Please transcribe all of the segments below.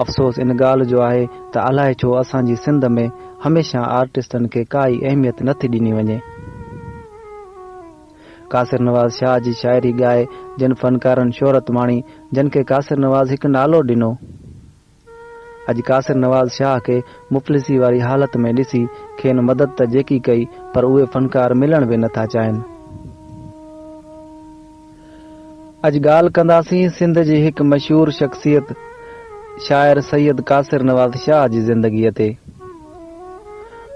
افسوس ان ڳالهه جو آهي ته الائي ڇو اسان جي سنڌ ۾ هميشه آرٽسٽن کي ڪا ئي اهميت نه ٿي ڏني وڃي. قاصر نواز شاهه جي شاعري ڳائي جن فنڪارن شهرت ماڻي، جن کي قاصر نواز هڪ نالو ڏنو. اڄ قاصر نواز شاهه کي مفلسي واري حالت ۾ ڏسي کين مدد ته جيڪي ڪئي پر اهي فنڪار ملڻ به نه ٿا چاهين. اڄ ڳالهه ڪنداسين سنڌ جي هڪ مشهور شخصيت شاعر سيد قاصر نواز شاهه جي زندگيء تي.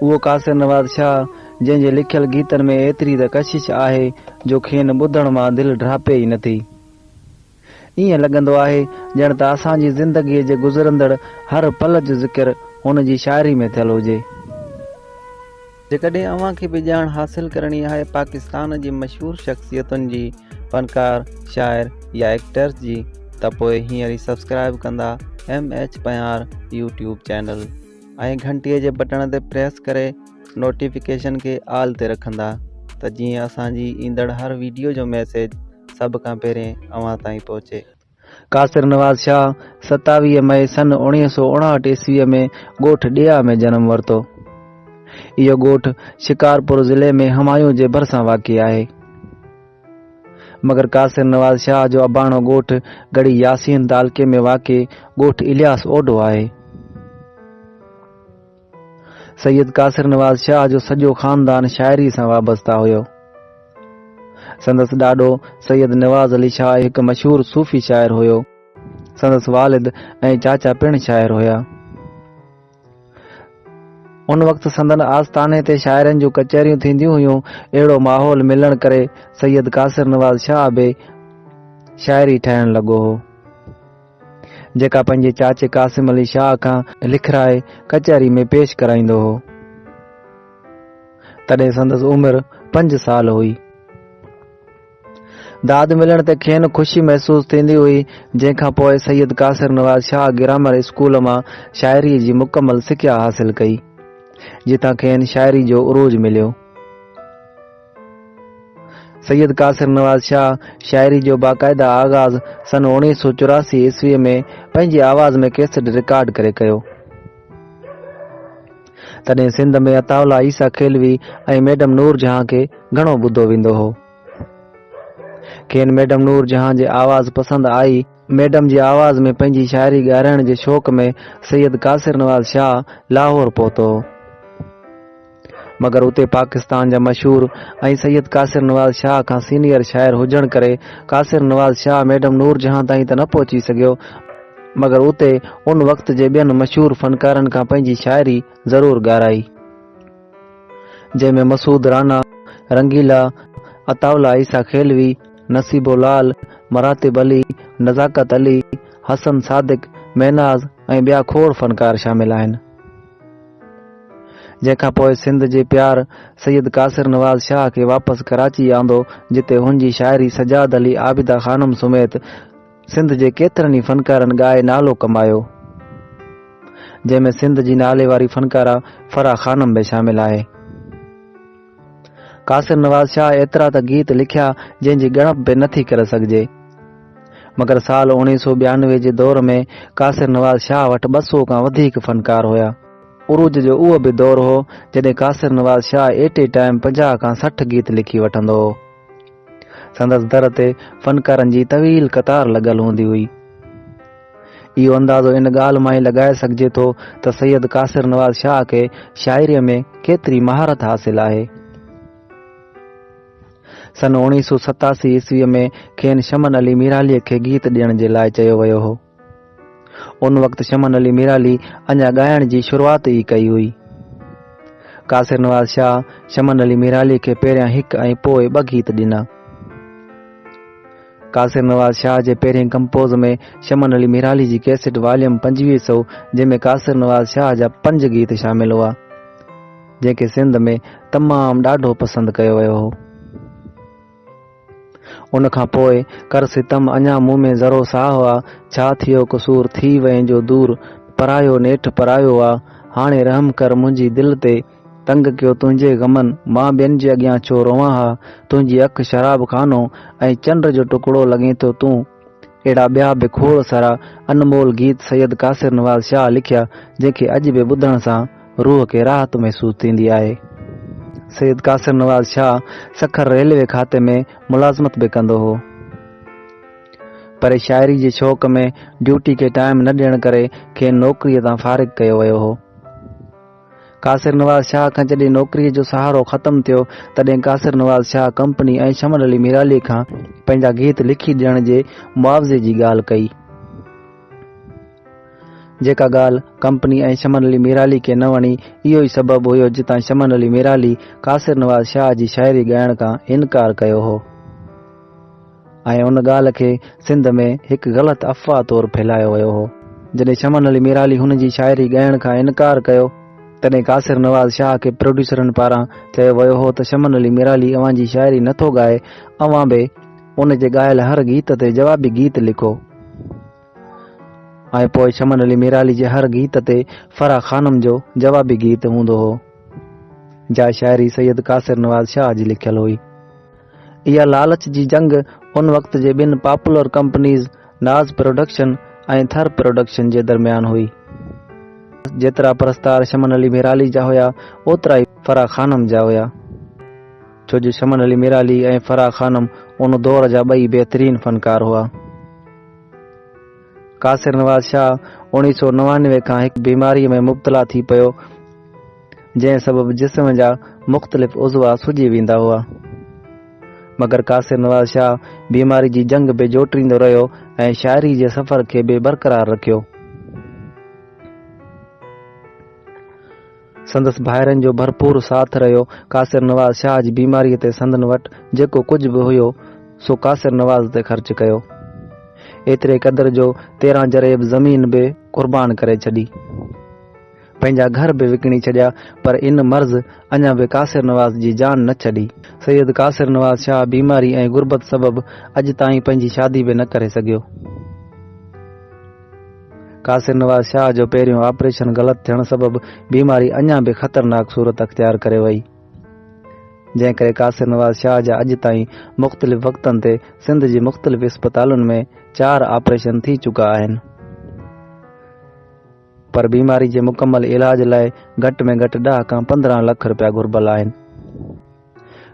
اهو قاصر نواز شاهه جنهن جي لکيل گيتن ۾ ايتري ته ڪشش آهي جو کين ٻڌڻ مان دل ڊاپي ئي نٿي. ائين لڳندو آهي ڄڻ ته اسان جي زندگيء جي گذرندڙ هر پل جو ذڪر هن جي شاعري ۾ ٿيل هجي. جيڪڏهن اوهان کي به ڄاڻ حاصل ڪرڻي آهي پاڪستان جي مشهور شخصيتن جي، فنڪار، شاعر يا ايڪٽرز جي ته پوء هينئر ئي سبسڪرائيب ڪندا M H Pahiyar YouTube channel ۽ گهنٽي جي بٽڻ تي پريس ڪري نوٽيفڪيشن کي آل تي رکندا ته جيئن اسان جي ايندڙ هر ويڊيو جو ميسيج سڀ کان پهرين اوهان تائين پهچي. قاصر نواز شاهه 27 مئي سن 1959 عيسويء ۾ ڳوٺ ڏيئا ۾ جنم ورتو. اهو ڳوٺ شڪارپور ضلعي ۾ همايون جي ڀرسان واقع آهي. مگر قاصر نواز شاهه جو اباڻو ڳوٺ ڳڙهي ياسين تعلقي ۾ واقع ڳوٺ الياس اوڍو آهي. سيد قاصر نواز شاهه جو سڄو خاندان شاعري سان وابسته هيو. سندس ڏاڏو سيد نواز علي شاهه هڪ مشهور صوفي شاعر هيو. سندس والد ۽ چاچا پڻ شاعر هيا. ان وقت سندن آستاني تي شاعرن جون ڪچهريون ٿينديون هيون. اهڙو ماحول ملڻ ڪري سيد قاصر نواز شاهه به شاعري ٺاهڻ لڳو هو. جيڪا پنهنجي چاچي قاسم علي شاهه کان لکرائي ڪچهري ۾ پيش ڪرائيندو هو. تڏهن سندس عمر پنج سال هئي. داد ملڻ تي کين خوشي محسوس ٿيندي هئي، جنهن کان پوء سيد قاصر نواز شاهه گرامر اسڪول مان شاعريء جي مڪمل سکيا حاصل ڪئي، جتان کين شاعري جو عروج مليو. سيد قاصر نواز شاهه شاعري جو باقاعده آغاز سن 1984 عيسويء ۾ پنهنجي آواز ۾ ڪيسٽ رڪارڊ ڪري ڪيو. تڏهن سنڌ ۾ عطاء الله عيسيٰ خيلوي ۽ ميڊم نور جهان کي گهڻو ٻڌو ويندو هو. کين ميڊم نور جهان جي آواز پسند آئي. ميڊم جي آواز ۾ پنهنجي شاعري ڳارائڻ جي شوق ۾ سيد قاصر نواز شاهه لاهور پهتو هو. مگر اتي پاڪستان جا مشهور ۽ سيد قاصر نواز شاهه کان سينيئر شاعر هجڻ ڪري قاصر نواز شاهه ميڊم نور جهان تائين ته نه پهچي سگهيو مگر اتي ان وقت جي ٻين مشهور فنڪارن کان پنهنجي شاعري ضرور ڳارائي جنهن ۾ مسعود رانا، رنگيلا، عطاء الله عيسيٰ خيلوي، نصيبو لال، مراتب علي، نزاڪت علي، حسن صادق، مهناز ۽ ٻيا کوڙ فنڪار شامل آهن. جنهن کان پوء سنڌ جي پيار سيد قاصر نواز شاهه کي واپس ڪراچي آندو جتي هن جي شاعري سجاد علي عابده خانم سميت سنڌ جي ڪيترن ئي فنڪارن ڳائي نالو ڪمايو جنهن ۾ سنڌ جي نالي واري فنڪاره فرح خانم به شامل آهي. قاصر نواز شاهه ايترا ته گيت لکيا جنهن جي ڳڻپ به نٿي ڪري سگهجي. مگر سال 1992 جي دور ۾ قاصر نواز شاهه وٽ 200 کان وڌيڪ فنڪار هيا. عروج جو اهو به دور هو جڏهن Qasir Nawaz Shah at a time 50 کان 60 گيت لکي وٺندو هو. سندس در تي فنڪارن جي طويل قطار لڳل هوندي هئي. اهو اندازو ان ڳالهه مان ئي لڳائي سگهجي ٿو ته سيد قاصر نواز شاهه کي شاعريء ۾ ڪيتري مهارت حاصل آهي. سن 1987 عيسويء ۾ کين شمن علي ميراليء کي گيت ڏيڻ جي لاء چيو ويو هو. ان وقت شمن علي ميرالي اڃا ڳائڻ جي شروعات ئي ڪئي هئي. قاصر نواز شاهه شمن علي ميرالي کي پهريان هڪ ۽ پوء ٻه گيت ڏنا. قاصر نواز شاهه جي پهرين ڪمپوز ۾ شمن علي ميرالي جي ڪيسٽ واليم 2500 جنهن ۾ قاصر نواز شاهه جا پنج گيت شامل هئا جنهن کي سنڌ ۾ تمام ڏاڍو پسند ڪيو ويو هو. ان کان پوء ڪر ستم اڃا مون ۾ ذرو ساهه آ، ڇا ٿيو قصور ٿي وئين جو دور، پرايو نيٺ پرايو آ، هاڻي رحم ڪر منهنجي دل تي، تنگ ڪيو تنهنجي غمن، مان ٻين جي اڳيان ڇو روئان ها، تنهنجي اک شراب خانو ۽ چنڊ جو ٽڪڙو لڳين ٿو تون، اهڙا ٻيا به کوڙ سارا انمول گيت سيد قاصر نواز شاهه لکيا، جنهن کي اڄ به ٻڌڻ سان روح کي راحت محسوس ٿيندي آهي. سيد قاصر نواز شاهه سکر ريلوي کاتي ۾ ملازمت به ڪندو هو. پر شاعري جي شوق ۾ ڊيوٽي کي ٽائيم نه ڏيڻ ڪري کين نوڪريء تان فارغ ڪيو ويو هو. قاصر نواز شاهه کان جڏهن نوڪريء جو سهارو ختم ٿيو، تڏهن قاصر نواز شاهه ڪمپني ۽ شمن علي ميرالي کان پنهنجا گيت لکي ڏيڻ جي معاوضي جي ڳالهه ڪئي. جيڪا ڳالهه ڪمپني ۽ شمن علي ميرالي کي نه وڻي، اهو ئي سبب هيو جتان شمن علي ميرالي قاصر نواز شاهه جي شاعري ڳائڻ کان انڪار ڪيو هو. ۽ ان ڳالهه کي سنڌ ۾ هڪ غلط افواهه طور ڦهلايو ويو هو. جڏهن شمن علي ميرالي هن جي شاعري ڳائڻ کان انڪار ڪيو، تڏهن قاصر نواز شاهه کي پروڊيوسرن پاران چيو ويو هو ته شمن علي ميرالي اوهان جي شاعري نه ٿو ڳائي، اوهان به ان جي ڳايل هر گيت تي جوابي گيت لکو. ۽ پوء شمن علي ميرالي جي هر گيت تي فرح خانم جو جوابي گيت هوندو هو، جا شاعري سيد قاصر نواز شاهه جي لکيل هئي. اها لالچ جي جنگ ان وقت جي ٻن popular companies Naz production ۽ Thar production جي درميان هئي. جيترا پرستار شمن علي ميرالي جا هيا اوترا ئي فرح خانم جا هيا. ڇو جو شمن علي ميرالي ۽ فرح خانم ان دور جا ٻئي بهترين فنڪار هئا. قاصر نواز شاهه 1999 کان هڪ بيماريء ۾ مبتلا ٿي پيو. جنهن سبب جسم جا مختلف عضوا سڄي ويندا هئا. مگر قاصر نواز شاهه بيماري جي جنگ به جوٽيندو رهيو ۽ شاعري جي سفر کي به برقرار رکيو. سندس ڀائرن جو ڀرپور ساٿ رهيو. قاصر نواز شاهه جي بيماريء تي سندن وٽ جيڪو ڪجهه به هيو، سو قاصر نواز تي خرچ ڪيو. ايتري قدر جو 13 جريب زمين به قربان ڪري ڇڏي. پنهنجا گهر به وڪڻي ڇڏيا پر ان مرض اڃا به قاصر نواز جي جان نه ڇڏي. سيد قاصر نواز شاهه بيماري ۽ غربت سبب اڄ تائين پنهنجي شادي به نه ڪري سگهيو. قاصر نواز شاهه جو پهريون آپريشن غلط ٿيڻ سبب بيماري اڃا به خطرناڪ صورت اختيار ڪري وئي. جنهن ڪري قاصر نواز شاهه جا اڄ تائين مختلف وقتن تي سنڌ جي مختلف اسپتالن ۾ چار آپريشن ٿي چڪا آهن. پر بيماري جي مڪمل علاج لاء گهٽ ۾ گهٽ ڏهه کان 15 لک رپيا گهربل آهن.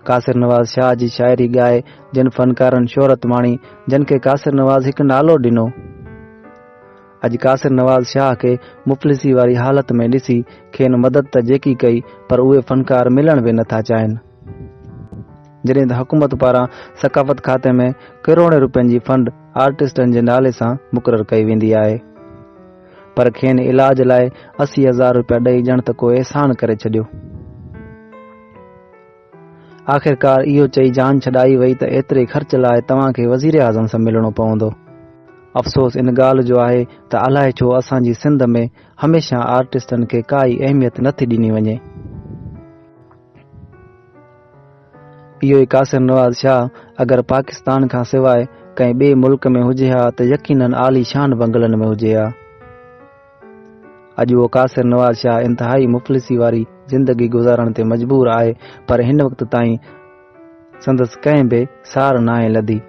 قاصر نواز شاهه جي شاعري ڳائي جن فنڪارن شهرت ماڻي، جن کي قاصر نواز هڪ نالو ڏنو. اڄ قاصر نواز شاهه کي مفلسي واري حالت ۾ ڏسي کين مدد ته جيڪي ڪئي پر اهي فنڪار ملڻ به نٿا چاهين. جڏهن ته حڪومت پاران ثقافت کاتي ۾ ڪروڙين رپين جي فنڊ آرٽسٽن جي نالي سان مقرر ڪئي ويندي آهي. پر کين علاج لاء 80 هزار رپيا ڏئي ڄڻ ته ڪو احسان ڪري ڇڏيو. آخرڪار اهو چئي جان ڇڏائي وئي ته ايتري خرچ لاء توهان کي وزيراعظم سان ملڻو پوندو. افسوس ان ڳالهه جو آهي ته الائي ڇو اسان جي سنڌ ۾ هميشه آرٽسٽن کي ڪائي اهميت نٿي ڏني وڃي. اهو ئي قاصر نواز شاهه اگر پاڪستان کان سواء ڪنهن ٻئي ملڪ ۾ هجي ها ته يقينن عالي شان بنگلن ۾ هجي ها. اڄ اهو قاصر نواز شاهه انتهائي مفلسي واري زندگي گذارڻ تي مجبور آهي پر هن وقت تائين سندس ڪنهن به سار ناهي لڌي.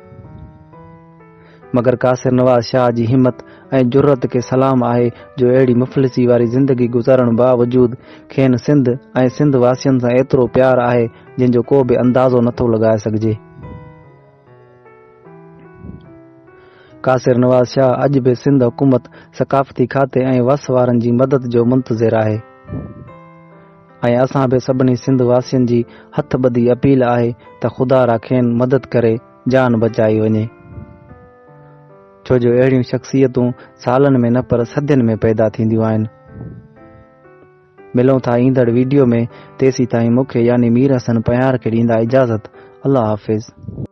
مگر قاصر نواز شاهه جي همت ۽ جرئت کي سلام آهي جو اهڙي مفلسي واري زندگي گذارڻ باوجود کين سنڌ ۽ سنڌ واسين سان ايترو پيار آهي جنهن جو ڪو به اندازو نٿو لڳائي سگهجي. قاصر نواز شاهه اڄ به سنڌ حڪومت، ثقافتي کاتي ۽ وس وارن جي مدد جو منتظر آهي ۽ اسان به سڀني سنڌ واسين جي هٿ ٻڌي اپيل آهي ته خدا را کين مدد ڪري جان بچائي وڃي. ڇو جو اهڙيون شخصيتون سالن ۾ نه پر صدين ۾ پيدا ٿينديون آهن. ملون ٿا ايندڙ ويڊيو ۾ تيسيتائين مون کي يعني مير حسن پنهيار کي ڏيندا اجازت. الله حافظ.